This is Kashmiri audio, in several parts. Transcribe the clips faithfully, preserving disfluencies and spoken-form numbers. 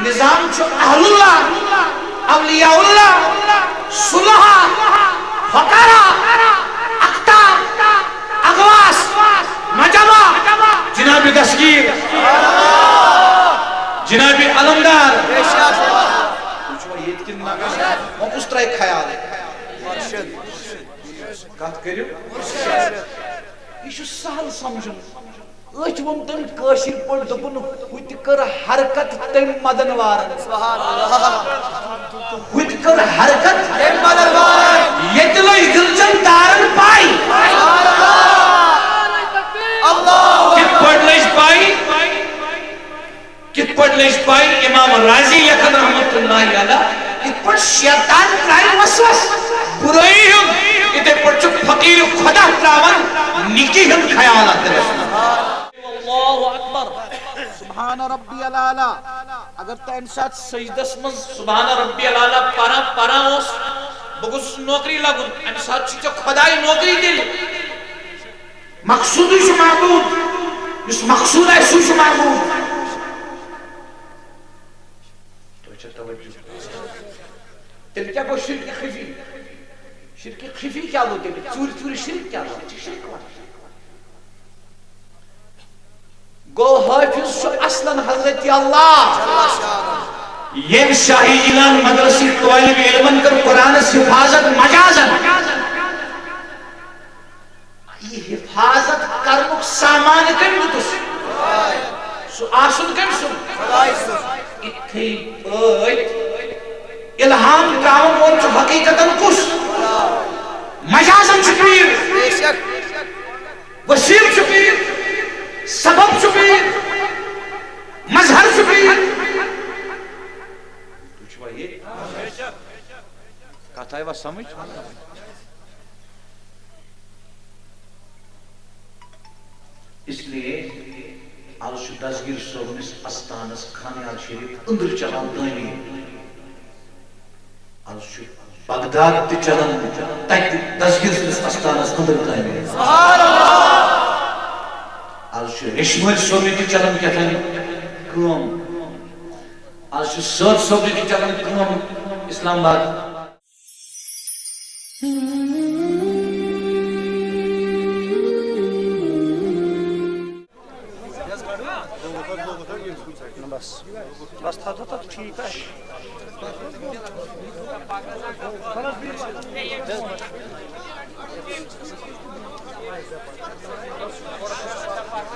نظام چھُ اہل اللہ، اولیاء اللہ، صلحاء، فقراء، اقطاب، اغواث، نجبا، جناب دستگیر، جناب علمدار۔ وٕچھوا ییٚتہِ کِنہٕ نہ؟ وۄنۍ کُس ترٛایہِ خیال؟ کتھ کٔرِو۔ یہِ چھُ سہل سمجھُن۔ أتھۍ ووٚن تٔمۍ کٲشِر پٲٹھۍ، دوٚپُن، "ہُتہِ کٔر حرکت تٔمۍ مدن وارن۔" ہُتہِ کٔر حرکت تٔمۍ مدن وارن۔ ییٚتہِ لٔج دِلچن تارن پاے۔ کِتھ پٲٹھۍ لٔج پاے؟ کِتھ پٲٹھۍ لٔج پاے؟ امام رازی لیکھان رحمتہ اللہ علیہ، کِتھ پٲٹھۍ شیطان ترٛایہِ وسوس، بُرٲیی ہُنٛد، یِتھے پٲٹھۍ چھُ فقیٖر خۄدا ترٛاوان نیکی ہُنٛد خیال اتھ دِلس منٛز۔ اللہ اکبر۔ سبحان ربی الاعلیٰ۔ اگر تُہۍ امہِ ساتہٕ سجدس منٛز سبحان ربی الاعلیٰ پران پران اوس، بہٕ گوٚژھُس نوکری لگُن، امہِ ساتہٕ چھُ ژےٚ خۄداے نوکری دِنۍ۔ مقصودٕے چھُ معبود، یُس مقصود آسہِ، سُے چھُ معبود۔ تۄہہِ چھا توجہ؟ تیٚلہِ کیٛاہ گوٚو شرکہِ خفی؟ شرکہِ خفی کیٛاہ گوٚو تیٚلہِ؟ ژوٗرِ ژوٗرِ شرک کیٛاہ گوٚو؟ اَتھ چھِ شرک وَنان۔ گوٚو حٲفظ چھُ اصلاً حضرت اللہ۔ ییٚمہِ شاہی اعلان مدرسٕکۍ طٲلب علمن کٔر قرآنس حفاظت مجازن۔ یہِ حفاظت کرنُک سامان کٔمۍ دیُتُس؟ سُہ آسُن کٔمۍ سُنٛد؟ خۄداے سُنٛد۔ یِتھے پٲٹھۍ الہام ترٛاوَن وول چھُ حقیٖقتن کُس؟ مجازن چھُ پیٖر۔ بے شک۔ وسیلہٕ چھُ پیٖر۔ سبب چھُ پیٖر۔ مظہر چھُ پیٖر۔ تُہۍ چھِوا ییٚتہِ؟ کتھ آیوا سمجھ؟ اس لیے از چھُ دستگیر صٲبنِس استانس خانیال شریف أنٛدرٕ چلان تعمیٖر۔ از چھُ بغداد تہِ چلان تتہِ دستگیر صٲبنِس استانس أنٛدرٕ تعمیٖر۔ از چھُ ریشمٲلۍ صٲبنہِ تہِ چلان کیٛاہ تام کٲم۔ از چھُ سٲد صٲبنہِ تہِ چلان کٲم اسلام آباد۔ بس، بس، تھاو، تھاو، تھاو، ٹھیٖک آسہِ۔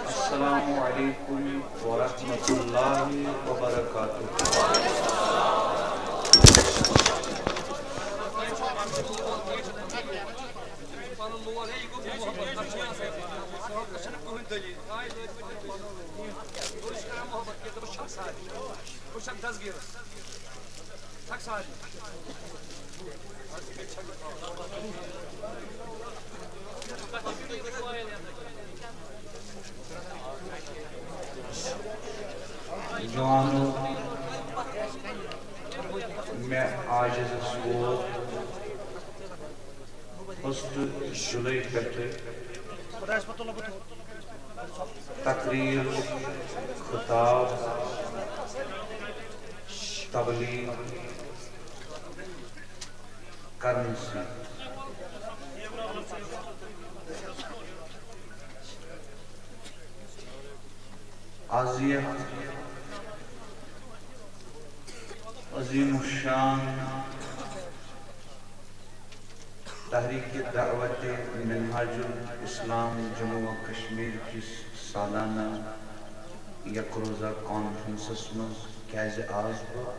السلام علیکم ورحمۃ اللہ وبرکاتہ۔ جوانو، مےٚ عاجزس ووت فسٹ جولائی پٮ۪ٹھٕ تقریر، خطاب، تبلیغ کرنہٕ سۭتۍ۔ از یتھ عظیم الشان تحریک دعوت منہاج الاسلام جموں و کشمیر کِس سالانہ یک روزہ کانفرنسس منٛز کیازِ آس بہٕ؟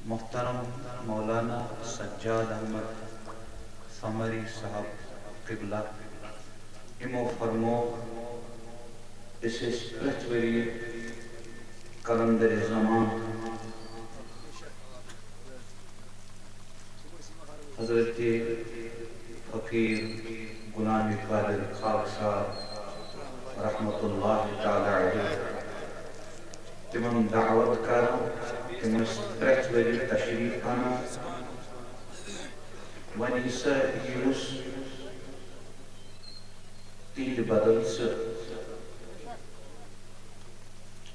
محترم مولانا سجاد احمد سمری صاحب قبلہ، یِمو فرمو، أسۍ ٲسۍ پرٛٮ۪تھ ؤریہِ قلندر زمان حضرت فقیر غلام قادر خاکسار رحمت اللہ تعالی علیہ تِمن دعوت کران، تِم ٲسۍ پرٛٮ۪تھ ؤرۍ تشریف انان۔ وۄنۍ یہِ سا یہِ اوس تِہنٛدِ بدل ژٕ،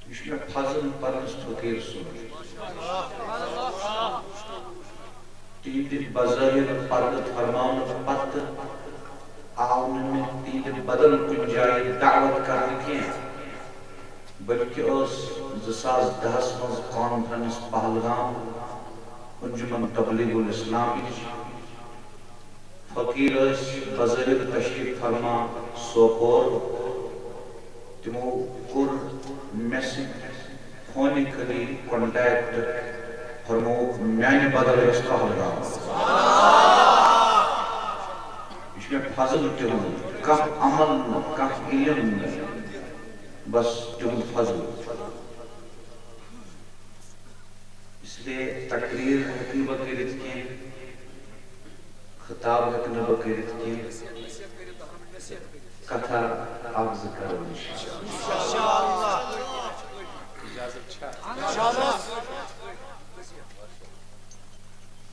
یہِ چھُ مےٚ فضل پننِس فقیٖر سُنٛد۔ تِہنٛدِ بظٲہِر پردٕ فرماونہٕ پتہٕ آو نہٕ مےٚ تِہنٛدِ بدل کُنہِ جایہِ دعوت کرنہٕ کینٛہہ، بلکہِ ٲس زٕ ساس دَہَس منٛز کانفرنس پہلگام انجمن تبلیغ الاسلامٕچ۔ فقیٖر ٲسۍ بظٲہِر تشریف فرما سوپور۔ تِمو کوٚر مےٚ سۭتۍ فونِکٔلی کانٹیکٹ، فرمووُکھ میانہِ بدلہٕ گژھِ پہلگام۔ یہِ چھُ مےٚ فضل تِہُنٛد، کانٛہہ عمل نہٕ، کانٛہہ علم نہٕ، بس تِہُنٛد فضل۔ اس لیے تقریر ہیٚکہٕ نہٕ بہٕ کٔرِتھ کینٛہہ، خطاب ہیٚکہٕ نہٕ بہٕ کٔرِتھ کینٛہہ، کتھا اکھ زٕ کرو انشاءاللہ۔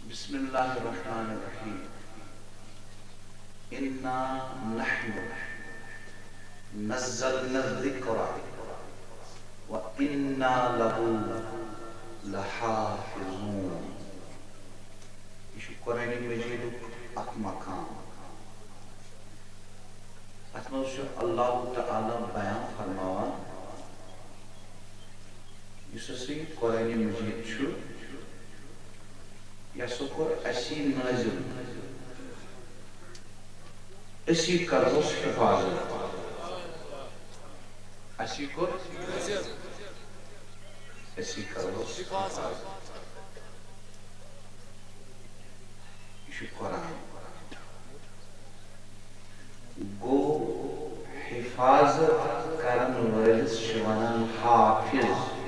بسم اللہ الرحمن الرحیم۔ انا نحن نزلنا الذکر و انا له لحافظون۔ یہِ چھُ قرآن مجیدُک اکھ مقام۔ اتھ منٛز چھُ اللہ تعالیٰ بیان فرماوان، یُس ہسا یہِ قرآن مجید چھُ، یہِ ہسا کوٚر اسی نٲزِل، اسی کرہوس حفاظت، اسی کوٚر، اسی کرہوس حفاظت۔ یہِ چھُ قرآن۔ گوٚو، حفاظت کرن وٲلِس چھِ ونان حافظ۔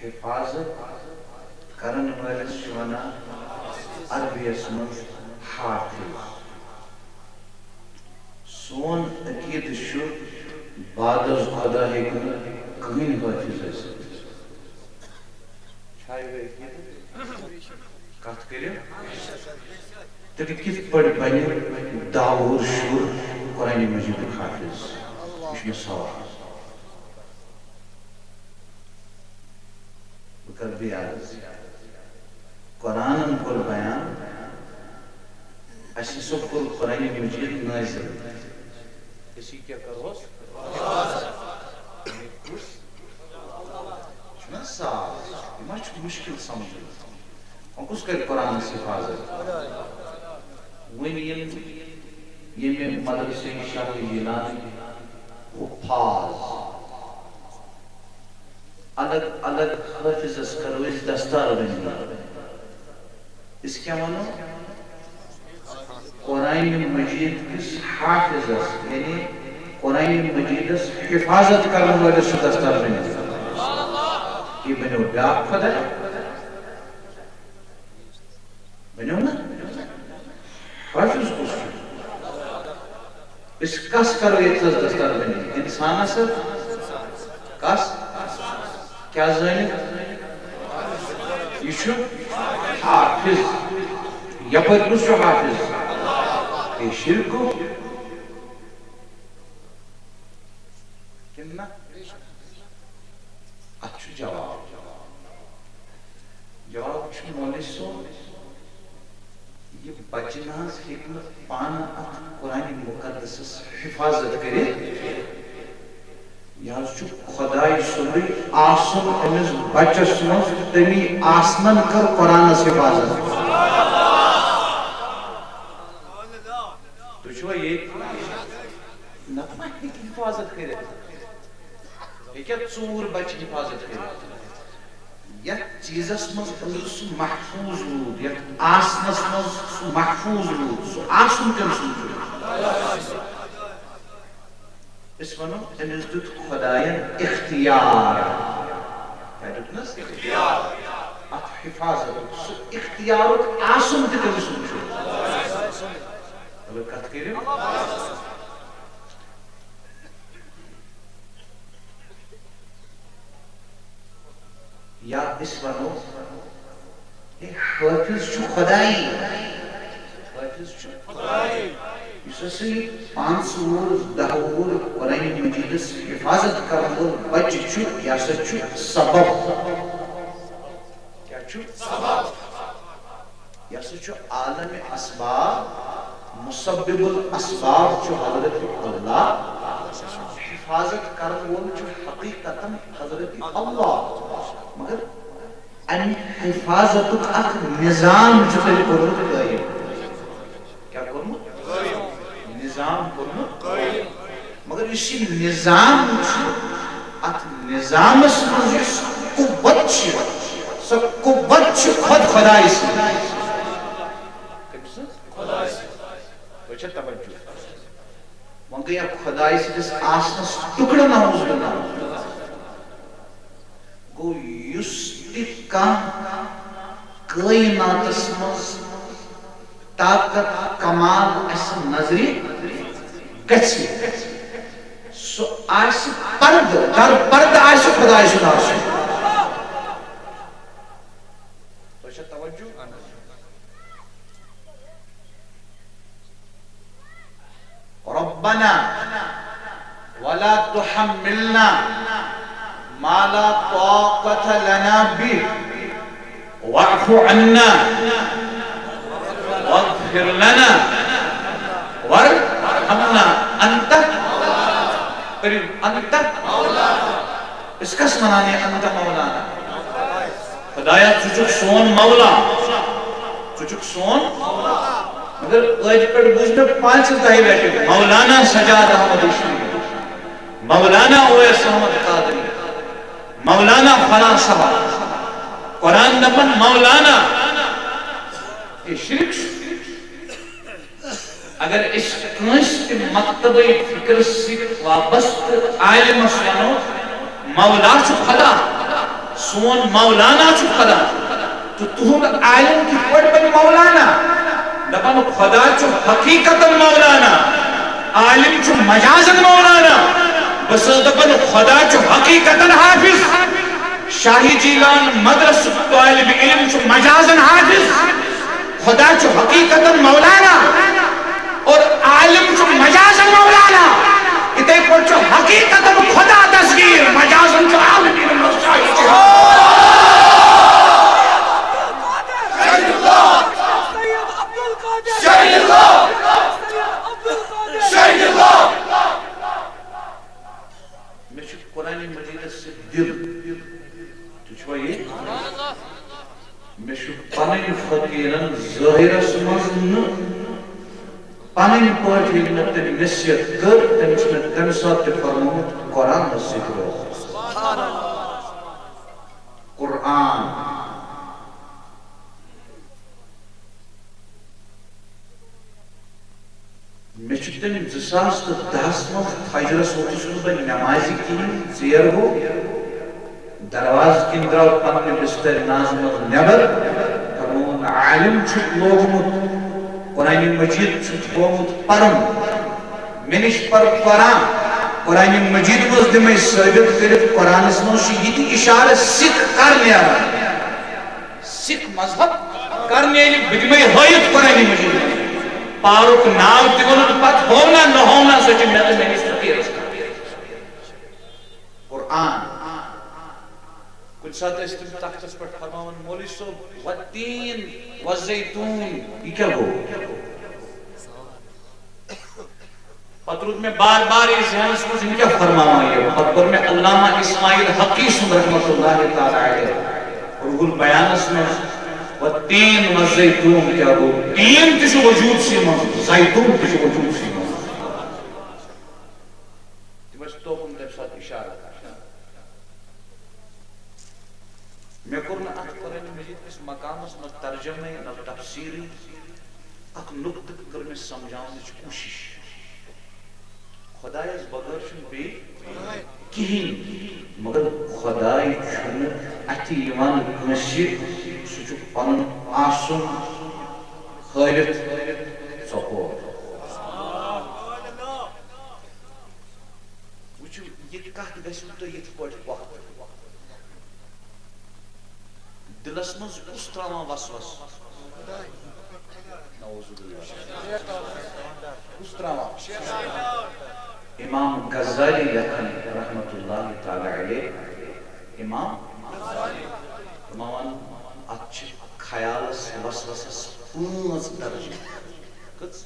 حفاظت کرن وٲلِس چھِ ونان عربی یس منٛز حافظ۔ سون عقیدٕ چھُ، بعد از خدا ہیٚکہِ نہٕ کٕہٕنۍ حٲفظ ٲسِتھ۔ چھا یہِ عقیدٕ؟ کتھ کٔرِو۔ تیٚلہِ کِتھ پٲٹھۍ بنہِ داوُر شُر قرآن مجیدُک حافظ؟ یہِ چھُ مےٚ سوال۔ بہٕ کرٕ بیٚیہِ عرض۔ قرآنن کوٚر بیان، اَسہِ ہسا کوٚر قرآن مجید نٲزِل۔ أسۍ کیٛاہ کرہوس؟ یہِ کُس؟ چھُنہ صاف؟ یہِ ما چھُ مُشکِل سمجھُن؟ وۄنۍ کُس کرِ قرآنس حفاظت؟ وۄنۍ یِم ییٚمہِ مدرسے شاہ جیلانی حفاظ، الگ الگ حٲفظس کرو أسۍ دستار بندی۔ أسۍ کیٛاہ ونو؟ قرآن مجید کِس حافظس، یعنی قرآن مجیدس حفاظت کرن وٲلِس چھُ دستار بندی۔ یہِ بنیو بیٛاکھ خدا۔ بنیو نا؟ حافظ کُس چھُ؟ أسۍ کس کرو ییٚتھس دستار بندی؟ انسانس ہا؟ کس؟ کیٛاہ زٲنِتھ؟ یہِ چھُ حافظ۔ یپٲرۍ کُس چھُ حافظ؟ یہِ شرکُ۔ کِنہٕ نہ؟ اتھ چھُ جواب۔ جواب چھُ مولوی صٲب، یہِ بچہٕ نہ حظ ہیٚکہِ نہٕ پانہٕ اتھ قرآن مقدسس حفاظت کٔرِتھ۔ یہِ حظ چھُ خۄداے سُنٛدُے آسُن أمِس بچس منٛز، تٔمی آسنن کٔر قرآنس حفاظت۔ تُہۍ چھِوا ییٚتہِ؟ نتہٕ ما ہیٚکہِ حفاظت کٔرِتھ؟ ہیٚکیٛاہ ژوٗر بچہِ حفاظت کٔرِتھ؟ یتھ چیٖزس منٛز أمِس سُہ محفوٗظ روٗد، یتھ آسنس منٛز سُہ محفوٗظ روٗد، سُہ آسُن کٔمۍ سُنٛد چھُ؟ أسۍ ونو، أمِس دیُت خۄداین اختیار۔ کیٛاہ دیُتنس؟ اتھ حفاظتُک، سُہ اختیارُک آسُن تہِ کٔمۍ سُنٛد چھُ؟ مطلب، کتھ کٔرِو۔ یا أسۍ ونو، ہے، حٲفظ چھُ خۄداے۔ حٲفظ چھُ خۄداے۔ یُس ہسا یہِ پانٛژھ وُہُر، دَہ وُہُر قرآن مجیدس حفاظت کرن وول بچہٕ چھُ، یہِ ہسا چھُ سبب۔ کیٛاہ چھُ؟ یہِ ہسا چھُ عالم اسباب، مسبب الاسباب چھُ حضرت اللہ، حفاظت کرن وول چھُ حقیقتاً حضرت اللہ۔ مگر امہِ حفاظتُک اکھ نظام چھُ تٔمۍ کوٚرمُت قٲیِم۔ کیٛاہ کوٚرمُت؟ نظام کوٚرمُت۔ مگر یُس یہِ نظام چھُ، اتھ نظامس منٛز یُس قوت چھِ، سۄ قوت چھِ خود خدایہِ سٕنٛز۔ کٔمۍ سٕنٛز؟ خدایہِ سٕنٛز۔ تۄہہِ چھا توجہ؟ وۄنۍ گٔے اکھ خدایہِ سٕنٛدِس آسنس ٹُکڑٕ، نعوذ باللہ۔ گوٚو، یُس تہِ کانٛہہ کٲیناتس منٛز طاقت کمال اسہِ نظرِ گژھِ، سُہ آسہِ پردٕ، در پردٕ آسہِ خدایہِ سُنٛد آسُن۔ تۄہہِ چھا توجہ؟ ربنا ولا تحملنا ما لا طاقة لنا به واعف عنا واغفر لنا وارحمنا انت، کٔرِو، انت، أسۍ کس ونان یہِ انت مولانا؟ خدایا، ژٕ چھُکھ سون مولا، ژٕ چھُکھ سون۔ مگر أتھۍ پٮ۪ٹھ بوٗز مےٚ پانٛژِ دَہہِ لٹہِ مولانا سجاد احمد اشرفی، مولانا اویس احمد قادری، مولانا فلاں صاحب، قرآن دپان مولانا۔ یہِ شرک چھُ۔ اگر أسۍ کٲنٛسہِ تہِ مکتبٕے فکر سۭتۍ وابستہٕ عالمس ونو، مولا چھُ خدا، سون مولانا چھُ خدا، تہٕ تُہُنٛد عالم کِتھ پٲٹھۍ بنہِ مولانا؟ دپان خدا چھُ حقیقتاً مولانا، عالم چھُ مجازاً مولانا۔ بہٕ چھُس دپان خدا چھُ حقیقتاً حافظ۔ شاہی جیلان مدرسُک طالب علم چھُ مجازاً حافظ، خدا چھُ حقیقتاً مولانا اور عالم چھُ مجازاً مولانا۔ یِتھے پٲٹھۍ چھُ حقیقتاً خدا دستگیر، مجازاً چھُ عالم علم اور شاہی جیلان۔ شاہی اللہ، شاہی اللہ، شاہی اللہ۔ مےٚ چھُ قرآن مجیدس سۭتۍ دِل۔ تُہۍ چھِوا یہِ؟ مےٚ چھُ پنٕنۍ فقیٖرن ظٲہِرس منٛز نہٕ پنٕنۍ پٲٹھۍ، ییٚلہِ مےٚ تٔمۍ نصیحت کٔر، تٔمۍ چھُ مےٚ تَمہِ ساتہٕ تہِ فرمومُت، قرآنس سۭتۍ روز۔ قرآن۔ مےٚ چھُ تٔمۍ زٕ ساس تہٕ دَہَس منٛز فجرس ووتُس نہٕ بہٕ نٮ۪مازِ کِہیٖنۍ، ژیر گوٚو، دروازٕ کِنۍ درٛاو پننہِ بسترِ نازٕ منٛز نٮ۪بر، فرمووُن، عالم چھُکھ لوگمُت، قرآنِ مجیٖد چھُ تھوومُت پرُن، مےٚ نِش پر قرآن، قرآنِ مجیٖد منٛز دِمَے ثٲبت کٔرِتھ، قرآنس منٛز چھُ یہِ تہِ اِشارٕ سِکھ کر نیران۔ سِکھ مذہب کرنہٕ ییٚلہِ بہٕ دِمے ہٲیِتھ قرآنِ مجیٖد۔ پارُک ناو تہِ ووٚنُن، پتہٕ ہوونا نہ ہوونا، سۄ چھِ مےٚ تہٕ میٲنِس فقیٖرس تام۔ قرآن۔ کُنہِ ساتہٕ ٲسۍ تِم تختس پٮ۪ٹھ فرماوان، مولوی صٲب، والتین والزیتون، یہِ کیٛاہ گوٚو؟ پتہٕ روٗد مےٚ بار بار یہِ ذہنس منٛز، یِم کیٛاہ فرماوان یِم؟ پتہٕ کوٚر مےٚ علامہ اسماعیل حقی سُنٛد رحمتہ اللہ تعالیٰ علیہ روح البیانس منٛز، والتین والزیتون کیٛاہ گوٚو؟ تین تہِ چھُ وجوٗدسٕے منٛز، زیتون تہِ چھُ وجوٗدسٕے منٛز۔ تِم ٲسۍ توکُن تَمہِ ساتہٕ اِشارٕ کران۔ مےٚ کوٚر نہٕ اَتھ قرآنِ مجیٖد کِس مقامس نہ ترجمے نہ تفسیٖرٕے، اکھ نُقطہٕ کٔر مےٚ سمجھاونٕچ کوٗشِش۔ خۄدایس بغٲر چھُنہٕ بیٚیہِ کِہیٖنۍ، مگر خۄداے چھُنہٕ اَتھِ یِوان کٲنٛسہِ، سُہ چھُ پنُن آسُن ہٲوِتھ ژۄپور۔ وٕچھِو، یہِ کتھ گژھِ نہٕ تۄہہِ یِتھ پٲٹھۍ پۄپھ۔ دِلس منٛز کُس تراوان وسوس؟ نعوذ باللہ۔ تراوان۔ امام غزالی لیکھان رحمت اللہ تعالی علیہ، امام فرماوان، اتھ چھِ خیالس وسوسس پانٛژھ درجہٕ۔ کٔژ؟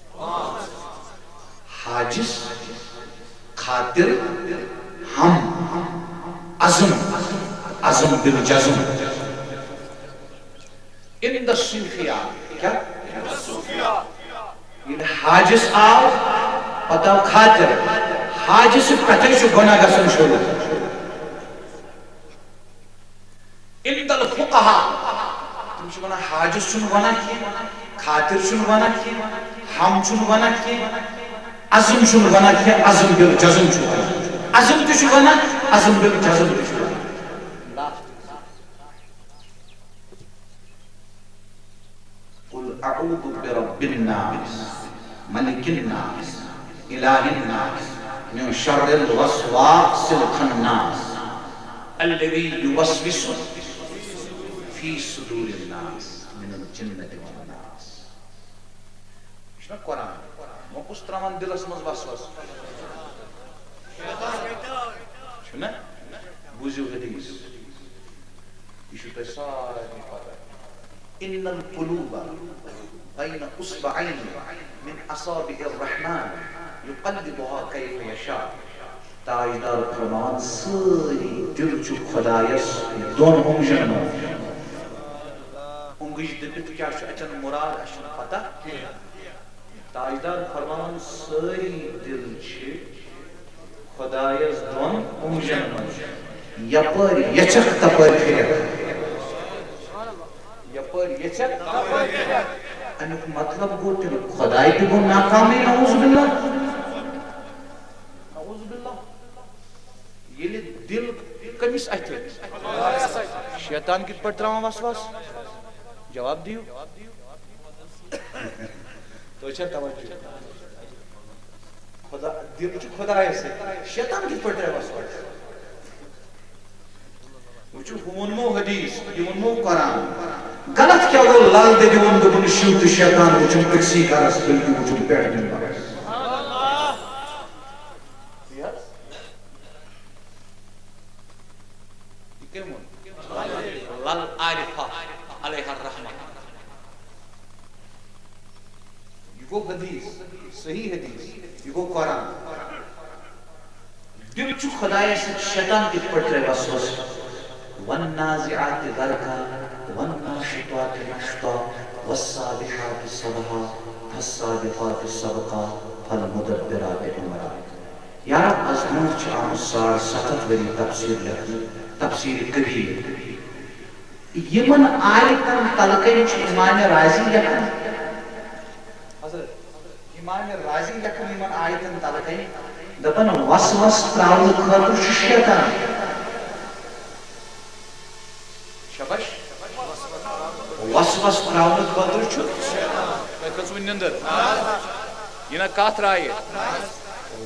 حاجز، خاطر، ہم، عزم، عزم بالجزم۔ عند الصوفیاء۔ کیا؟ ییٚلہِ حاجز آو، پتہٕ آو خاطر۔ حاجز پٮ۪ٹھے چھُ گۄناہ گژھُن شروع۔ عند الفقہاء، تِم چھِ وَنان، حاجز چھُنہٕ گۄناہ کینٛہہ، خاطر چھُنہٕ گۄناہ کینٛہہ، ہم چھُنہٕ گۄناہ کینٛہہ، عزم چھُنہٕ گۄناہ کینٛہہ، عزم بالجزم چھُ گۄناہ۔ عزم تہِ چھُ گۄناہ، عزم بالجزم تہِ چھُ گۄناہ۔ قل اعوذ برب الناس، ملک الناس، الہ الناس، من شر الوسواس الخناس، الذي يوسوس في صدور الناس، من الجنة والناس۔ یہِ چھُنہ قرآن؟ وۄنۍ کُس ترٛاوان دِلس منٛز وسوسہٕ؟ چھُنہ؟ بوٗزِو حدیث۔ یہِ چھُ تۄہہِ سارنٕے پتہ۔ ان القلوب بین اصبعین من اصابع الرحمن یقلبها کیف یشاء۔ تاجدار فرماوان، سٲری دِل چھُ خۄدایس دۄن اونٛگجن منٛز۔ اونٛگٕج دٔپِتھ کیٛاہ چھُ اتٮ۪ن مُراد، اَسہِ چھُنہٕ پتہ۔ تاجدار فرماوان، سٲری دِل چھِ خۄدایس دۄن اونٛگجن منٛز، یپٲرۍ یژھکھ تپٲرۍ پھرکھ۔ یپٲرۍ یژھکھ تپٲرۍ پھرکھ۔ امیُک مطلب گوٚو، تیٚلہِ خۄداے تہِ گوٚو ناکامٕے، نعوذ باللہ۔ نعوذ باللہ۔ ییٚلہِ دِل کٔمِس اَتھِ؟ شیطان کِتھ پٲٹھۍ ترٛاوان وسوس؟ جواب دِیِو۔ تُہۍ چھا توجہ؟ خدا، دِل چھُ خۄدایَس سۭتۍ۔ شیطان کِتھ پٲٹھۍ ترٛاوِ وسوس؟ وٕچھِو، ہُہ ووٚنمو حدیث، یہِ ووٚنمو قرآن۔ غلط کیٛاہ گوٚو؟ لل دٮ۪دِ ووٚن، دوٚپُن، شِو تہٕ شیطان وٕچھُن أکسٕے گرس، بلکہِ وٕچھُن پٮ۪ٹھ مِنبرس۔ یہِ حظ؟ یہِ کٔمۍ ووٚن؟ لل عارفہ علیہ الرحمہ۔ یہِ گوٚو حدیث، صحیح حدیث، یہِ گوٚو قرآن۔ دِل چھُ خۄدایَس سۭتۍ، شیطان کِتھ پٲٹھۍ ترٛٲوِ وسوسہٕ؟ والنازعات غرقا، والناشطات نشطا، والسابحات سبحا، فالسابقات سبقا، فالمدبرات امرا۔ یارو، از برونٛہہ چھِ آمٕژ ساڑ ستھ ہتھ ؤری تفسیر لیکھنہٕ، تفسیر کبیر۔ یِمن آیتن تلہٕ کنۍ چھُ امام رازی لیکھان۔ حضرت، امام رازی لیکھان یِمن آیتن تلہٕ کنۍ، دپان، وسوس تراونہٕ خٲطرٕ چھُ شیطان۔ شاباش۔ وسوس تراونہٕ خٲطرٕ چھُ۔ تۄہہِ کھٔژوٕ نِندٕر؟ یہِ نہ کتھ رایہِ۔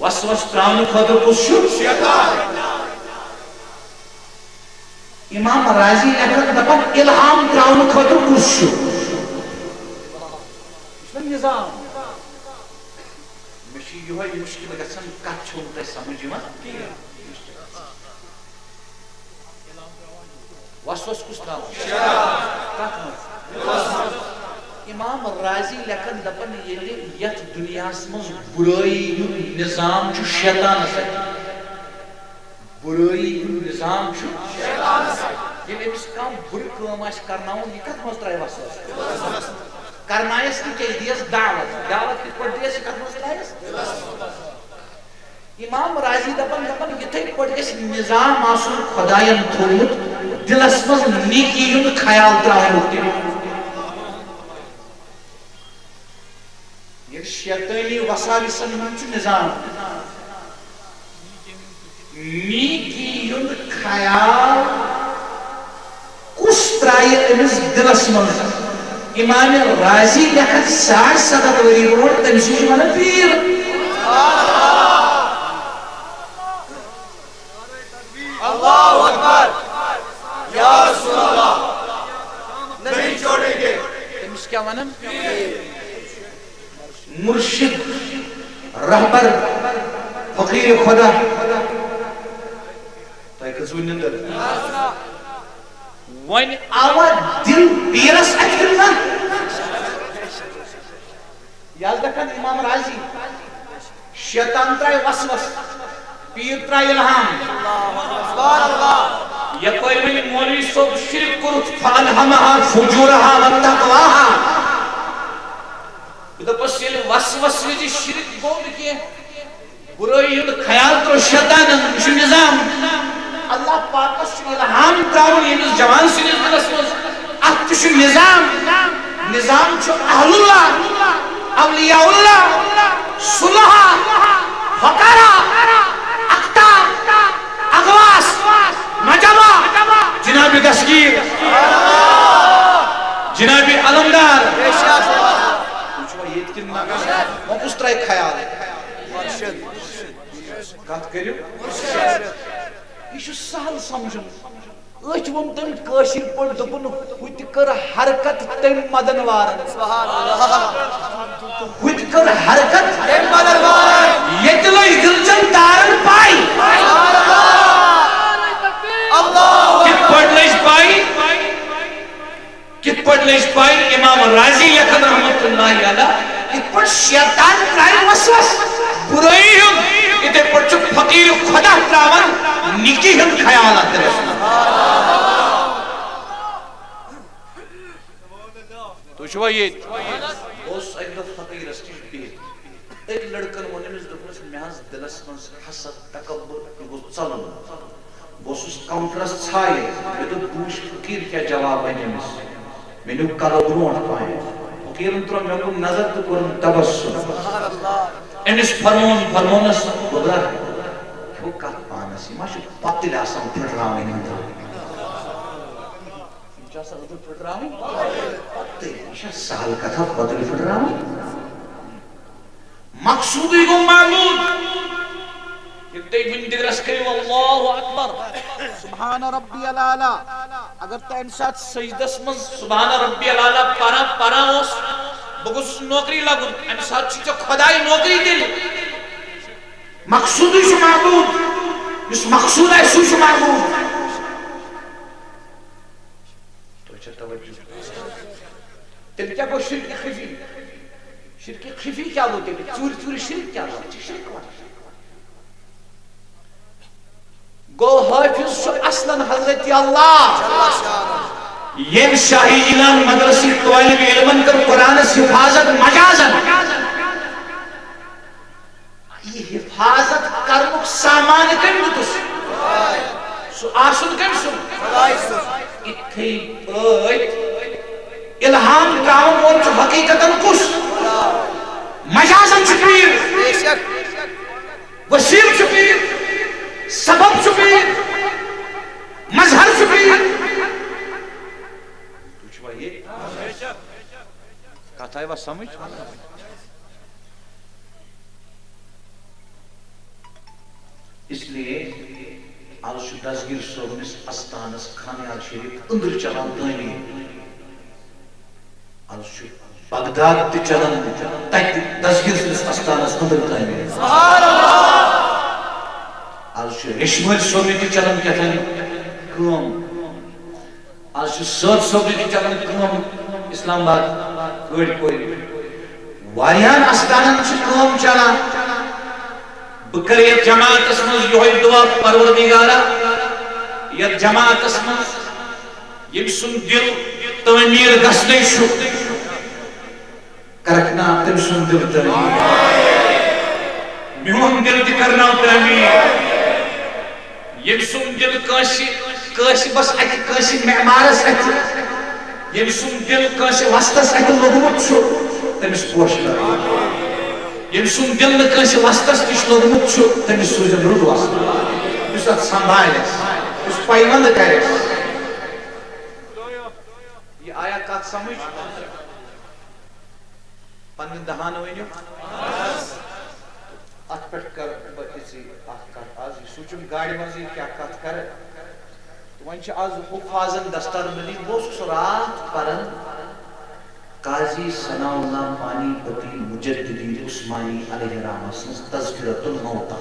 وسوس تراونہٕ خٲطرٕ کُس چھُ؟ شیطان۔ امام رازی لیکھان، دپان، الہام تراونہٕ خٲطرٕ کُس چھُ؟ یہِ چھُنہ نظام۔ مےٚ چھُ یِہوٚے مُشکِل گژھان، کتھ چھو نہٕ تۄہہِ سمجھ یِوان کِہیٖنۍ۔ وسوس کُس تراوان؟ کتھ منٛز؟ امام رازی لیکھان، دپان، ییٚلہِ یتھ دُنیاہس منٛز بُرٲیی ہُنٛد نظام چھُ شیطانس اتھِ۔ بُرٲیی ہُنٛد نظام چھُ شیطانس اتھِ۔ ییٚلہِ أمِس کانٛہہ بُرٕ کٲم آسہِ کرناوُن، یہِ کتھ منٛز ترٛایہِ وسوس؟ کرنایس تہِ کیٛاہ، یہِ دِیس دعوت۔ دعوت کِتھ پٲٹھۍ دِیس، یہِ کتھ منٛز ترٛایس؟ امام رازی دپان، دپان، یِتھے پٲٹھۍ گژھِ نظام آسُن خۄداین تھوٚومُت دِلس منٛز نیکی ہُنٛد خیال ترٛاونُک تہِ۔ ییٚلہِ شیطٲنی وساوسن ہُنٛد چھُ نظام، نیکی ہُنٛد خیال کُس ترٛایہِ أمِس دِلس منٛز؟ امام رازی لیکھان ساڑ ستھ ہتھ ؤری برونٛٹھ، تٔمِس چھِ وَنان پیٖر۔ اللہ اکبر۔ یا رسول اللہ، نہیں چھوڑیں گے۔ تٔمِس کیٛاہ وَنان؟ مرشد۔ رہبر، فقیر خدا۔ تۄہہِ کھٔژوٕ نِندٕر؟ وۄنۍ آوا دِل پیٖرس اَتھِ کِنہٕ نہ؟ یہِ حظ لیکھان امام رازی، شیطان ترٛایہِ وسوس، پیٖر ترٛایہِ الہام۔ یپٲرۍ ؤنۍ مولوی صٲب، شرک کوٚرُتھ، فألهمها فجورها وتقواها۔ بہٕ دَپَس، ییٚلہِ وسوس وِزِ شرک گوٚو نہٕ کینٛہہ، بُرٲیی ہُنٛد خیال ترٛوو شیطانن، یہِ چھُ نظام۔ اللہ پاکس چھُ الہام ترٛاوُن ییٚمِس جوان سٕنٛدِس دِلس منٛز۔ اتھ تہِ چھُ نظام۔ نظام چھُ اہل اللہ، اولیاء اللہ، صلحاء، فقراء، اقطاب، اغواث، نجبا، جناب دستگیر، جناب علمدار۔ وۄنۍ چھُوا ییٚتہِ کِنہٕ نہ؟ وۄنۍ کُس ترٛایہِ خیال؟ کتھ کٔرِو۔ یہِ چھُ سہل سمجھُن۔ أتھۍ ووٚن تٔمۍ کٲشِر پٲٹھۍ، دوٚپُن، "ہُتہِ کٔر حرکت تٔمۍ مدن وارن۔" ہُتہِ کٔر حرکت تٔمۍ مدن وارن۔ ییٚتہِ لٔج دِلچن تارن پاے۔ کِتھ پٲٹھۍ لٔج پاے؟ کِتھ پٲٹھۍ لٔج پاے؟ امام رازی لیکھان رحمتہ اللہ علیہ، یِتھ پٲٹھۍ شیطان ترٛایہِ وسوس بُرٲیی ہُنٛد، یِتھے پٲٹھۍ چھُ فقیٖر خدا ترٛاوان نیکی ہُنٛد خیال اتھ دِلس منٛز۔ تُہۍ چھِوا ییٚتہِ؟ بہٕ اوسُس اَکہِ دۄہ فقیٖرس نِش بِہِتھ۔ أکۍ لٔڑکن ووٚن أمِس، دوٚپنَس، "مےٚ حظ دِلس منٛز حسد، تکبر، یہِ گوٚژھ ژلُن۔" بہٕ اوسُس کاونٹرس ژھایہِ، مےٚ دوٚپ، "بہٕ وٕچھِ فقیٖر کیٛاہ جواب وَنہِ أمِس۔" مےٚ نیوٗ کلہٕ برونٛٹھ پہن۔ فقیٖرن ترٛوو مےٚ کُن نظر تہٕ کوٚرُن تبسم۔ أمِس فرمووُن، فرموونس، "گوٚبرا، کھیوٚو کتھ پانس، یہِ ما چھُ پتٕلۍ آسان پھٕٹراوٕنۍ أنٛدرٕ؟" یِم چھِ آسان أنٛدرٕ پھٕٹراوٕنۍ پتٕلۍ۔ یہِ چھا سہل کتھا پتٕلۍ پھٕٹراوٕنۍ؟ مقصودٕے گوٚو معبود۔ ییٚلہِ تُہۍ وٕنہِ دِلس کٔرِو اللہ اکبر، سبحان ربی الاعلیٰ، اگر تُہۍ اَمہِ ساتہٕ سجدس منٛز سبحان ربی الاعلیٰ پران پران اوس، بہٕ گوٚژھُس نوکری لگُن، اَمہِ ساتہٕ چھُ ژےٚ خۄداے نوکری دِنہِ۔ مقصودٕے چھُ معبود، یُس مقصود آسہِ، سُے چھُ معبود۔ تۄہہِ چھا توجہ؟ تیٚلہِ کیٛاہ گوٚو شرکہِ خفی؟ شرکہِ خفی کیٛاہ گوٚو تیٚلہِ؟ ژوٗرِ ژوٗرِ شرک کیٛاہ گوٚو؟ اَتھ چھِ شرک وَنان۔ گوٚو حٲفظ چھُ اصلاً حضرت اللہ۔ ییٚمۍ شاہی اعلان مدرسٕکۍ طٲلب علمن کٔر قرآنس حفاظت مجازن۔ یہِ حفاظت کرنُک سامان کٔمۍ دیُتُس؟ سُہ آسُن کٔمۍ سُنٛد؟ خۄداے سُنٛد۔ اِتھے پٲٹھۍ الہام ترٛاوَن وول چھُ حقیٖقتن کُس؟ مجازن چھُ پیٖر۔ بے شک۔ وسیٖلہٕ چھُ پیٖر۔ سبب چھُ پیٖر۔ مظہر چھُ پیٖر۔ تُہۍ چھِوا ییٚتہِ؟ کتھ آیوا سمجھ؟ اس لیے آز چھُ دستگیر صٲبنِس استانس خانیار شریف أنٛدرٕ چلان تعمیٖر۔ آز چھُ بغداد تہِ چلان، تتہِ دستگیر صٲبنِس استانس أنٛدرٕ تعمیٖر۔ آز چھُ ریشمٲلۍ صٲبنہِ تہِ چلان کیٛاہ تام کٲم۔ آز چھُ سٲد صٲبنہِ تہِ چلان کٲم اسلام آباد، کٲڑۍ کورِ۔ واریاہن استانن چھِ کٲم چلان۔ بہٕ کرٕ یتھ جماعتس منٛز یِہوٚے دعا، پروردگارا، یتھ جماعتس منٛز ییٚمۍ سُنٛد دِل تعمیٖر گژھنَے چھُ، کرکھ نا تٔمۍ سُنٛد دِل تعمیٖر۔ میون دِل تہِ کرناو تعمیٖر۔ ییٚمۍ سُنٛد دِل کٲنٛسہِ، کٲنٛسہِ بس اَتھِ، کٲنٛسہِ معمارس اَتھِ، ییٚمۍ سُنٛد دِل کٲنٛسہِ وستس اَتھِ لوٚگمُت چھُ، تٔمِس پوشہِ لٲگِو۔ ییٚمۍ سُنٛد دِل نہٕ کٲنٛسہِ وستس نِش لوٚگمُت چھُ، تٔمِس سوٗزِن رُت وستہٕ، یُس اَتھ سنبھالٮ۪س، یُس پیوند کرٮ۪س۔ یہِ آیا کتھ سمجھ؟ پننٮ۪ن دہان ؤنِو۔ اتھ پٮ۪ٹھ کرٕ بہٕ أزی اکھ کتھ۔ از یہِ سوٗنچُم گاڑِ منٛزٕے کیٛاہ کتھ کرٕ۔ تہٕ وۄنۍ چھِ از حفاظن دستار مٔلِک۔ بہٕ اوسُس راتھ پران، قاضی ثناء اللہ پانی پتی مجددی عثمانی علیہ رحمہ سٕنٛز تذکرۃ الموتیٰ۔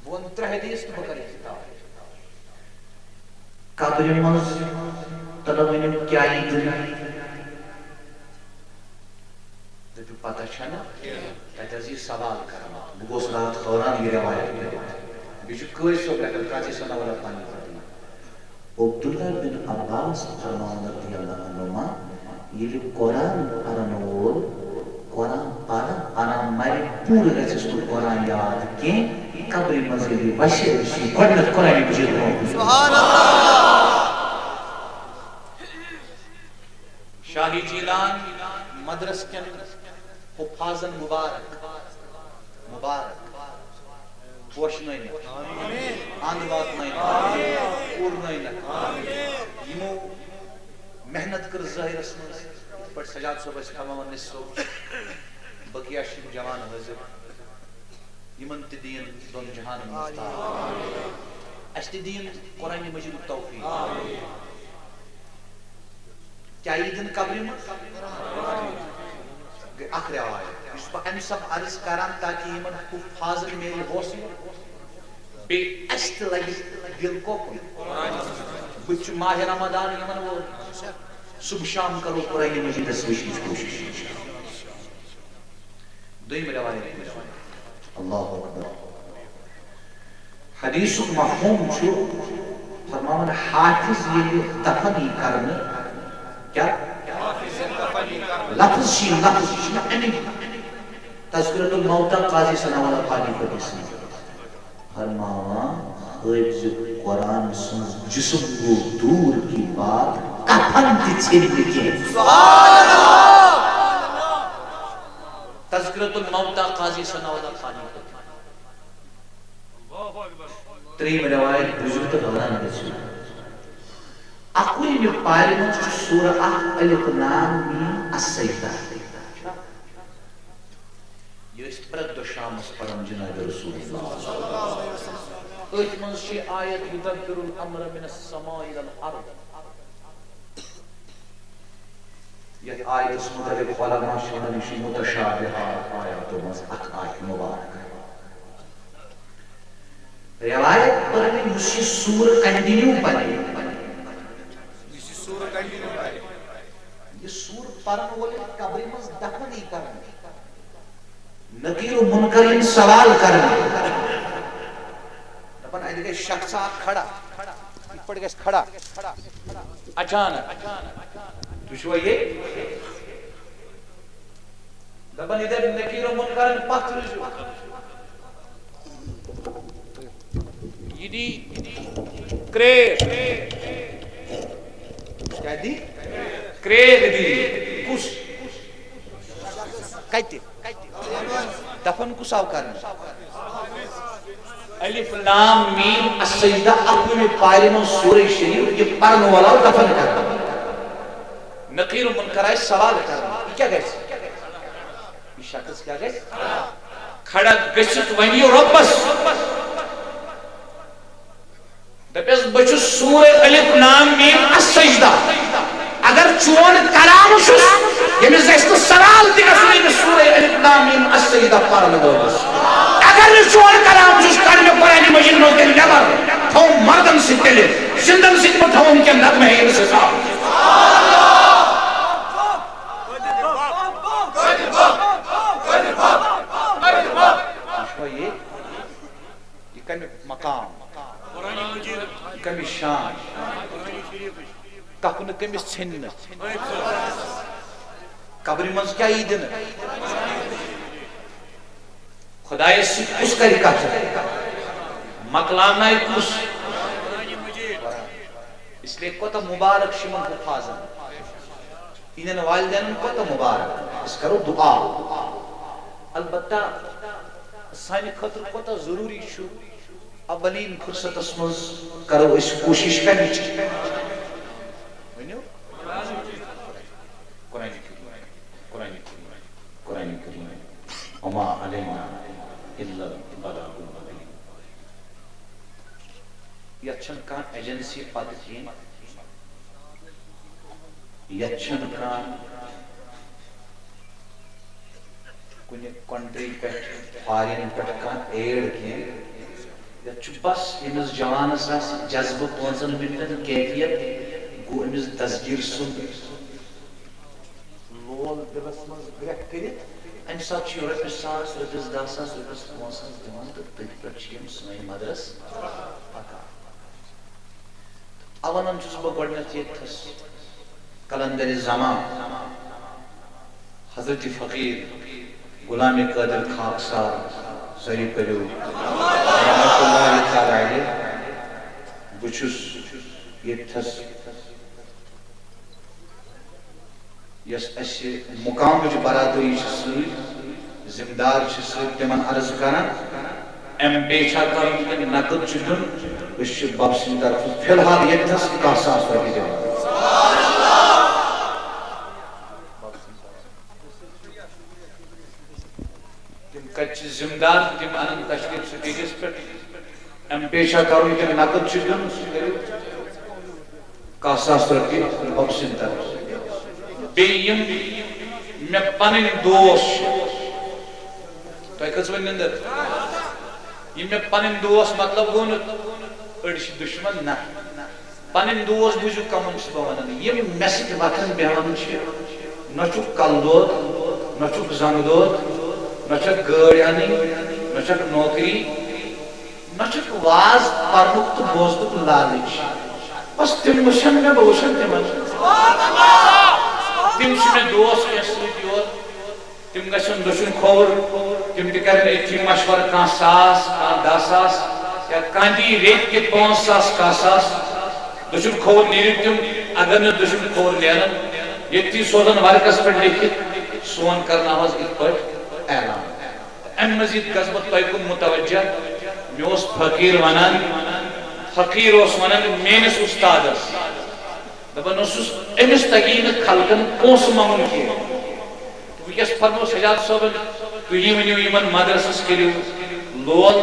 بہٕ وَنہٕ ترٛےٚ حدیث تہٕ بہٕ کَرٕ اختتام۔ قبرِ منٛز تلہٕ ؤنِو کیٛاہ یی دِنہٕ؟ دٔپِو، پتہ چھَنہٕ؟ تَتہِ حظ یی سوال کرنہٕ۔ بہٕ گوس راتھ حٲران یہِ رٮ۪وایت پٔرِتھ۔ بیٚیہِ چھُ قٲضۍ صٲب لیکھان، قاضی ثناء اللہ پانی پتی۔ عبداللہ بن عباس فرماوان رضی اللہ عنہما، ییٚلہِ قرآن پرن وول قرآن پران پران مرِ، پوٗرٕ گژھٮ۪س نہٕ قرآن یاد کینٛہہ، قبرِ منٛز ییٚلہِ وَسہِ، أمِس یی گۄڈٕنٮ۪تھ قرآن مجیٖد برونٛہہ کُن۔ سبحان اللہ۔ شاہی جیلان مدرس کٮ۪ن حفاظن مبارک، مبارک، پوشنٲوِتھ، اند واتنٲوِتھ، پوٗرنٲوِتھ، یِمو محنت کٔر ظٲہرس منٛز، یِتھ پٲٹھۍ سجاد صٲب ٲسۍ فرماوان، نصف صٲب، بقیہ چھِ یِم جوان حٲضِر، یِمن تہِ دِیِن دۄن جہانن منٛز تعاون۔ اَسہِ تہِ دِیِن قرآنِ مجیٖدُک توفیٖق۔ کیٛاہ یی دِنہٕ قبرِ منٛز؟ گٔے اکھ رٮ۪وایت، یُس بہٕ اَمہِ سببہٕ عرض کران تاکہِ یِمن حُفاظن میلہِ حوصلہٕ، بیٚیہِ اَسہِ تہِ لگہِ دِل کوکُن۔ بہٕ تہِ چھُ ماہِ رمضان یِمن وول، صبح شام کرو قرآنِ مجیٖدس وٕچھنٕچ کوٗشِش۔ دوٚیِم رٮ۪وایت بوٗزِو۔ اللہ اکبر۔ حدیثُک مفہوم چھُ فرماوان، حافظ ییٚلہِ دفن یی کرنہٕ، کیٛاہ؟ لفظ چھِ یِم، لفظ، یہِ چھُنہٕ اَمِکۍ۔ تذکرۃ الموتیٰ قاضی ثناء اللہ پانی پتی سٕنٛز۔ فرماوان، حٲفظِ قرآن سٕنٛز جسم گوٚو دوٗر کی بات، کفن تہِ ژھیٚنۍ نہٕ کینٛہہ۔ تذکرۃ الموتیٰ قاضی ثناء اللہ پانی پتی۔ ترٛیٚیِم رٮ۪وایت بوٗزِو تہٕ حٲران گٔژھِو۔ اَکوُہمہِ پارِ منٛز چھُ سورہ اکھ الف لام میم السجدہ۔ یہِ ٲسۍ پرٛٮ۪تھ دۄہ شامس پران جناب رسول اللہ۔ أتھۍ منٛز چھِ آیت یدبر الامر من السماء الی الارض۔ یتھ آیتس متعلق علماء چھِ ونان، یہِ چھُ متشابہات آیاتو منٛز اکھ آیت مبارک۔ رٮ۪وایت پٔر مےٚ، یُس یہِ سورٕ continue پرِ۔ یُس یہِ سورٕ continue پرِ۔ یہِ سورٕ پرن وول ییٚلہِ قبرِ منٛز دفن یی کرنہٕ، نکیر و منکر یِن سوال کرنہٕ۔ دپان، اتہِ گژھِ شخص اکھ کھڑا، یِتھ پٲٹھۍ گژھِ کھڑا۔ اچانک۔ تُہۍ چھِوا ییٚتہِ؟ دپان، ییٚتٮ۪ن نکیر و منکرن پتھ روٗزِو۔ یہِ دی کرٛیک۔ کیٛاہ دی؟ کرٛیک دی۔ کُس؟ کتہِ؟ دفن کُس آو کرنہٕ؟ الف لام میم السجدہ، اَکوُہمہِ پارِ منٛز سورہ شریف، یہِ پرن وول آو دفن کرنہٕ۔ نقیر منکر آیہِ سوال کرنہٕ، یہِ کیٛاہ گژھِ؟ یہِ شخص کیٛاہ گژھِ؟ کھڑا گٔژھِتھ ونہِ یہِ رۄبس۔ دپیس، بہٕ چھُس سورہ الف لام میم السجدہ۔ اگر چون کلام چھُس، ییٚمِس گژھِ نہٕ سوال تہِ گژھُن، ییٚمِس سورہ الف لام میم السجدہ پرنہٕ وٲلِس۔ اگر نہٕ چون کلام چھُس، کڑ مےٚ قرآنِ مجیٖد منٛز تیٚلہِ نٮ۪بر۔ تھاوُن مردن سۭتۍ تیٚلہِ، زندن سۭتۍ مہٕ تھاوُن کینٛہہ، نتہٕ مہ ہیٚیہِ نہٕ سُہ حساب۔ وٕچھوا یہِ؟ یہِ کَمیُک مقام؟ یہِ کَمِچ شان؟ کَفنہٕ کٔمِس ژھیٚنہِ نہٕ؟ قبرِ منٛز کیٛاہ یی دِنہٕ؟ خۄدایَس سۭتۍ کُس کَرِ کَتھ؟ مۄکلاونایہِ کُس؟ اس لیے کوتاہ مُبارک چھُ یِمَن حُفاظن۔ یِہنٛدٮ۪ن والدینن کوتاہ مُبارک۔ أسۍ کرو دُعا۔ البتہ سانہِ خٲطرٕ کوتاہ ضروٗری چھُ، اولین فرصتس منٛز کرو أسۍ کوٗشِش کَمِچ؟ ؤنِو۔ قرآنِ کریم، قرآنِ کریم، قرآنِ کریم۔ وما علینا الا البلاغ المبین۔ یتھ چھنہٕ کانٛہہ ایجنسی پتہٕ کِہیٖنۍ۔ یتھ چھنہٕ کانٛہہ کُنہِ کنٹری پٮ۪ٹھ، فارین پٮ۪ٹھ کانٛہہ ایڈ کینٛہہ۔ یتھ چھُ بس ییٚمِس جوانس آسہِ جذبہٕ پانٛژن منٹن کیفیت، گوٚو أمِس دستگیر سُنٛد لول دِلس منٛز گرٛٮ۪کھ کٔرِتھ، امہِ ساتہٕ چھُ یہِ رۄپیہِ ساس، رۄپیس دہ ساس، رۄپیس پانٛژھ ساس دِوان تہٕ تٔتھۍ پٮ۪ٹھ چھِ یِم سٲنۍ مدرس پکان۔ اوَنَن چھُس بہٕ گۄڈٕنٮ۪تھ ییٚتہِ تھَس قلندر زمان حضرت فقیر غلام قادر خاکسار زری پٔرِو رحمتہ اللہ تعالیٰ علیہ۔ بہٕ چھُس ییٚتہِ تھَس یۄس اَسہِ مُقامٕچ برادری چھِ سۭتۍ، ذمہٕ دار چھِ سۭتۍ، تِمن عرض کران، ایم پے چھا کرُن کِنہٕ نقد چھُ دیُن؟ أسۍ چھِ بب سٕنٛدِ طرفہٕ فی الحال ییٚتہِ تھَس کاہ ساس رۄپیہِ دِوان۔ تِم کتہِ چھِ ذمہٕ دار؟ تِم انن تشریف سٹیجس پٮ۪ٹھ۔ ایم پے چھا کرُن کِنہٕ نقد چھُ دیُن؟ سُہ کٔرِو۔ کاہ ساس رۄپیہِ رۄب سٕنٛدِ طرفہٕ۔ بیٚیہِ یِم مےٚ پنٕنۍ دوس چھِ، تۄہہِ کھٔژوٕ نِندٕر؟ یِم مےٚ پنٕنۍ دوس، مطلب گوٚو نہٕ أڑۍ چھِ دُشمن، نہ۔ پنٕنۍ دوس بوٗزِو، کمن چھُس بہٕ ونان، یِم مےٚ سۭتۍ وۄتھان بیٚہوان چھِ، نہ چھُکھ کلہٕ دود، نہ چھُکھ زنٛگہٕ دود، نہ چھکھ گٲڑۍ انٕنۍ، نہ چھکھ نوکری، نہ چھکھ واز پرنُک تہٕ بوزنُک لالٕچ۔ بس تِم وٕچھن مےٚ، بہٕ وٕچھن تِمن۔ تِم چھِ مےٚ دوس کینٛہہ سۭتۍ یور۔ تِم گژھن دٔچھُن کھووُر، تِم تہِ کرن أتھی مشورٕ، کانٛہہ ساس، کانٛہہ دَہ ساس، یا کانٛہہ دی ریٚتۍ کہِ پانٛژھ ساس، کاہ ساس۔ دٔچھُن کھووُر نیرن تِم، اگر نہٕ دٔچھُن کھووُر نیرن، ییٚتھی سوزن ورقس پٮ۪ٹھ لیکھِتھ، سون کرناوہس یِتھ پٲٹھۍ اعلان۔ امہِ مزید گژھٕ بہٕ تۄہہِ کُن متوجہ۔ مےٚ اوس فقیٖر ونان، فقیٖر اوس ونان میٲنِس اُستادس، دپان اوسُس، أمِس تگی نہٕ خلقن پونٛسہٕ منٛگُن کینٛہہ۔ وٕنکیٚس فرمو سجاد صٲبن، تُہی ؤنِو یِمن مدرسس کٔرِو لول،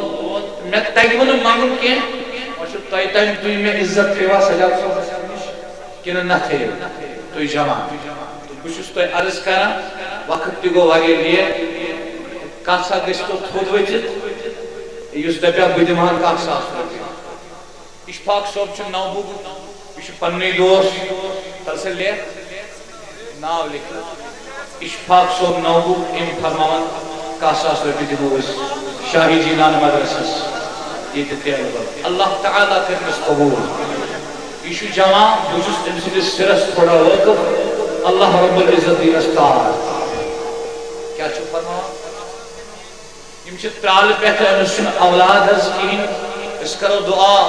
مےٚ تگہِ وٕ نہٕ منٛگُن کینٛہہ۔ وۄنۍ چھُ تۄہہِ تام، تُہۍ مےٚ عزت تھٲیوا سجاد صٲبس نِش کِنہٕ نہ تھٲیِو تُہۍ جمع؟ بہٕ چھُس تۄہہِ عرض کران، وقت تہِ گوٚو واریاہ لیٹ، کانٛہہ سا گژھِ تو تھوٚد ؤتھِتھ، یُس دپہِ ہا بہٕ دِمہٕ ہا کاہ ساس رۄپیہِ۔ اشفاق صٲب چھُ نوبُک، یہِ چھُ پننُے دوس، تَل سا لیکھ، ناو لیکھ۔ اشفاق صٲب نوبُک، أمۍ فرماوان کاہ ساس رۄپیہِ دِمو أسۍ شاہی جیلان مدرسس ییٚتہِ تیلہٕ بل۔ اللہ تعالیٰ کٔرِنَس قبوٗل۔ یہِ چھُ جوان، بہٕ چھُس أمۍ سٕنٛدِس سِرس تھوڑا وٲقف۔ اللہ رب العزت دِیٖنَس تار۔ کیٛاہ چھُ فرماوان؟ یِم چھِ ترٛالہٕ پٮ۪ٹھٕ، أمِس چھُنہٕ اولاد حظ کِہیٖنۍ۔ أسۍ کرو دُعا،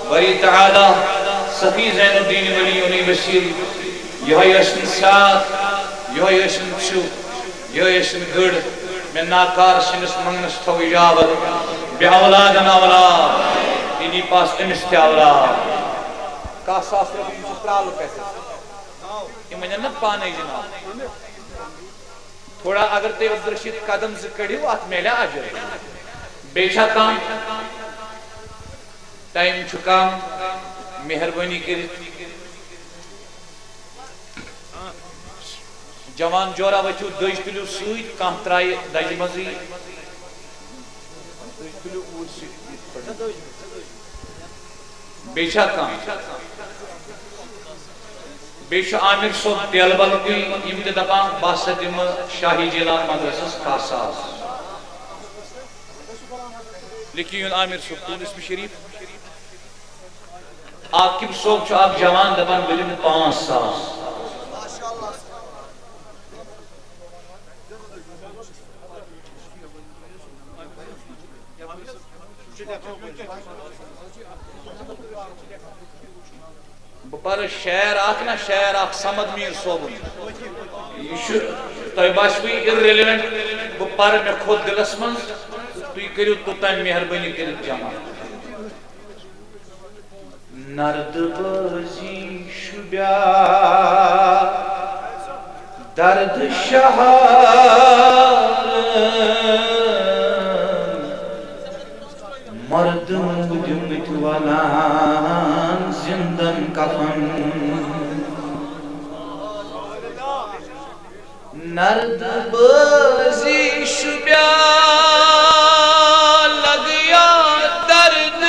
باری تعالیٰ صفی زین الدین ولی یونی وسیل، یِہوٚے ٲسِن ساتھ، یِہوٚے ٲسِن چھُ، یِہوٚے ٲسِن گٔڑ۔ مےٚ ناکار سٕنٛدِس منٛگنَس تھٲو اِجابت، بے اولادن اولاد، یہِ دی پاس أمِس تہِ اولاد۔ کاہ ساس رۄپیہِ، یِم چھِ ترٛالہٕ پٮ۪ٹھٕ، یِم ؤنِن نہ پانے جناب۔ تھوڑا اگر تُہۍ عبدالرشید قدم زٕ کٔڑِو، اتھ میلہِ اجر۔ بیٚیہِ چھا کانٛہہ؟ ٹایم چھُ کم، مہربٲنی کٔرِتھ۔ جوان جورا ؤتھِو، دٔج تُلِو سۭتۍ، کانٛہہ ترٛایہِ دَجہِ منٛزٕے۔ دٔج تُلِو اوٗرۍ سۭتۍ یِتھ پٲٹھۍ۔ بیٚیہِ چھا کانٛہہ؟ بیٚیہِ چھُ عامر صٲب تیلہٕ بلکُے، یِم تہِ دپان، بہٕ ہسا دِمہٕ شاہی جیلان مدرسس کاہ ساس۔ لیکھِو یُن عامر صٲب، تُل اسمِ شریف۔ عاقب صٲب چھُ اکھ جوان، دپان، بہٕ دِمہٕ پانٛژھ ساس۔ بہٕ پرٕ شعر اکھ نہ شعر اکھ صمد میٖر صٲبُن۔ یہِ چھُ، تۄہہِ باسِوٕ یہِ irrelevant، بہٕ پرٕ، مےٚ کھوٚت دِلس منٛز، تہٕ تُہۍ کٔرِو توٚتام مہربٲنی کٔرِتھ جمع۔ نرد بازی شُبیا درد شہار، مردم دیُتمُت ولان زندن کفن۔ نرد بازی شبیا لگیا درد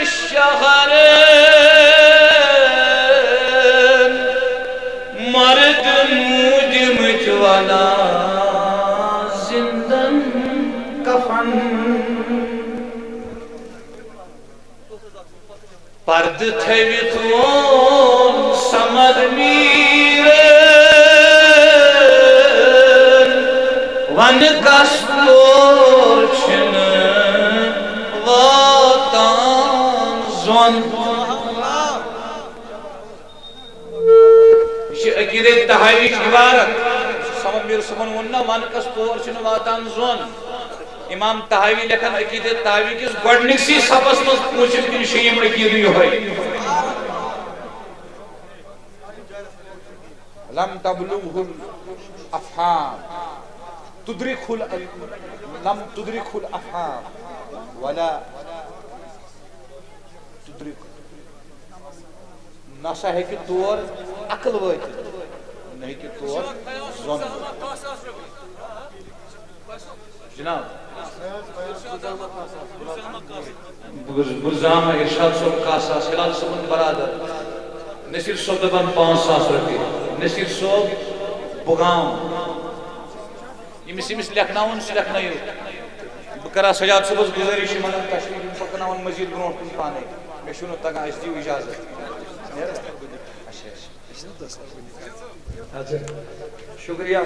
شہر، مرد موجمچ والا زندن کفن۔ پردٕ تھٲوِتھ ووٚن صمد میٖرن، وَنہٕ کَس تور چھِنہٕ واتان زوٚن۔ یہِ چھِ عقیدے تحاوی مبارک۔ صمد میٖر صٲبن ووٚن نا، وَنہٕ کَس تور چھِنہٕ واتان زوٚن۔ امام تحاوی لیکھان عقیدہ تحاوی کس گۄڈنکسٕے صفس منٛز پوٗنٛژِم کِنہٕ شیٚیِم عقیدٕ یِہوٚے۔ لم تبلغه الافہام، تدرکه ال-، لم تدرکه الافہام ولا تدرک۔ نہ سا ہیٚکہِ تور عقل وٲتِتھ، نہ ہیٚکہِ تور زوٚن وٲتِتھ۔ جناب، بہٕ گوٚژھ، بہٕ زانہٕ ارشاد صٲب کاہ ساس، ہلال صٲبُن برادر، نصیر صٲب دَپان پانٛژھ ساس رۄپیہِ۔ نصیر صٲب، بُگام، ییٚمِس، ییٚمِس لیکھناوُن، سُہ لیکھنٲیِو۔ بہٕ کَرٕ ہا سجاد صٲبَس گُزٲرِش، یِمَن تشریٖف یِم پَکناوَن مٔزیٖد برونٛٹھ کُن پانَے۔ مےٚ چھُنہٕ تَگان، اَسہِ دِیِو اِجازت۔ اچھا، اچھا۔ اچھا، شُکریہ۔